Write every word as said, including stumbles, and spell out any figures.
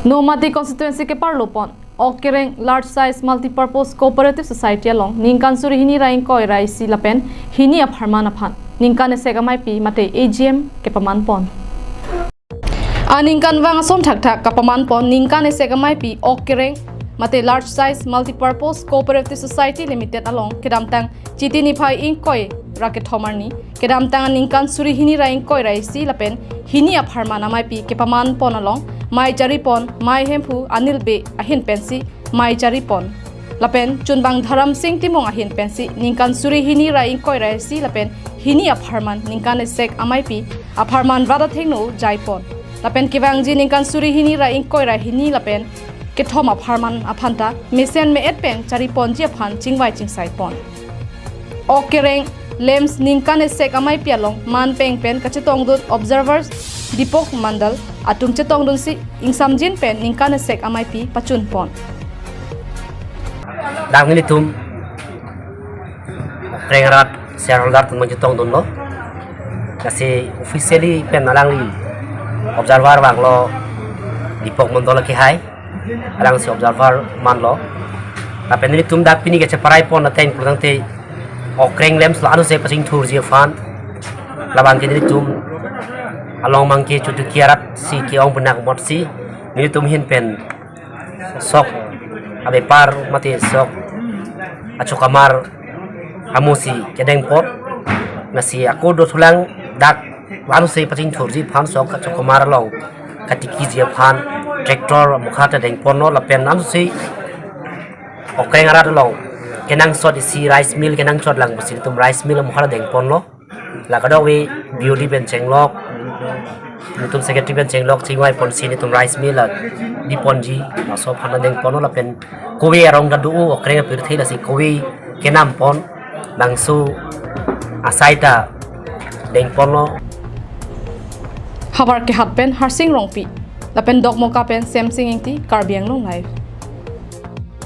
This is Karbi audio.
Nomati constituency keparlo pon Okereng Large Size Multipurpose Cooperative Society along ningkan suri hini ra ingkoi ra isi lapen hini apharman aphan ningkan esek amaipi mate A G M kepaman pon. Aningkanvang ason thakthak kapaman pon ningkan esek amaipi Okereng mate Large Size Multipurpose Cooperative Society Limited along kedamtang Chiti niphai ingkoi ra kethom arni kedamtang aningkan suri hini ra ingkoi ra isi lapen hini apharman amaipi kepaman pon along mei chari pon Mei Hemphu Anil Bey ahin pensi mei chari pon lapen chunbang Dharam Sing Timung ahin pensi ningkan suri hini ra ingkoi ra isi lapen hini apharman ningkan esek amaipi apharman rat athengno jai pon lapen kevangji ningkan suri hini ra ingkoi ra hini lapen kethom apharman aphanta mesen me-et pen chari ponji aphan chingvai chingsai pon. Okereng LAMPS ningkan esek amaipi along man peng pen kachetongdun observers Deepak Mandal atum chetongdunsi ingsamjin pen ningkan esek amaipi pachun pon. Dak nelitum Okereng arat shareholder atum chetongdunlo. Lasi officially pen alangli observer vanglo, Deepak Mandal kehai. Alangsi observer manlo. Lapen nelitum dak pini kacheparai pon ateng pulangte Okereng LAMPS lo anose pachingthurji aphan. Labang ke nelitum along mang ke Chotuki arat si ke-ong benak mot si nelitum ahin pen sok abepar mate sok achokamar amusi kedeng pon. Lasi ako dothulang dak anose pachingthurji aphan sok achokamar along katikiji aphan tractor amokha ta deng ponlo lapen anose Okereng arat along kenangsot isi rice mill kenangsot lang pusi nelitum rice mill amokha ta deng ponlo. La kadokave B O D pen chenglok, nelitum secretary pen chenglok chingvai ponsi nelitum rice mill la di ponji laso aphan ta deng ponlo lapen kove arong ta do-o Okereng apirthe lasi kove kenam pon bangso asai ta deng ponlo. Howraghat pen Harsing Rongpi lapen Dokmoka pen Semsing Ingti, Karbi Anglong Live.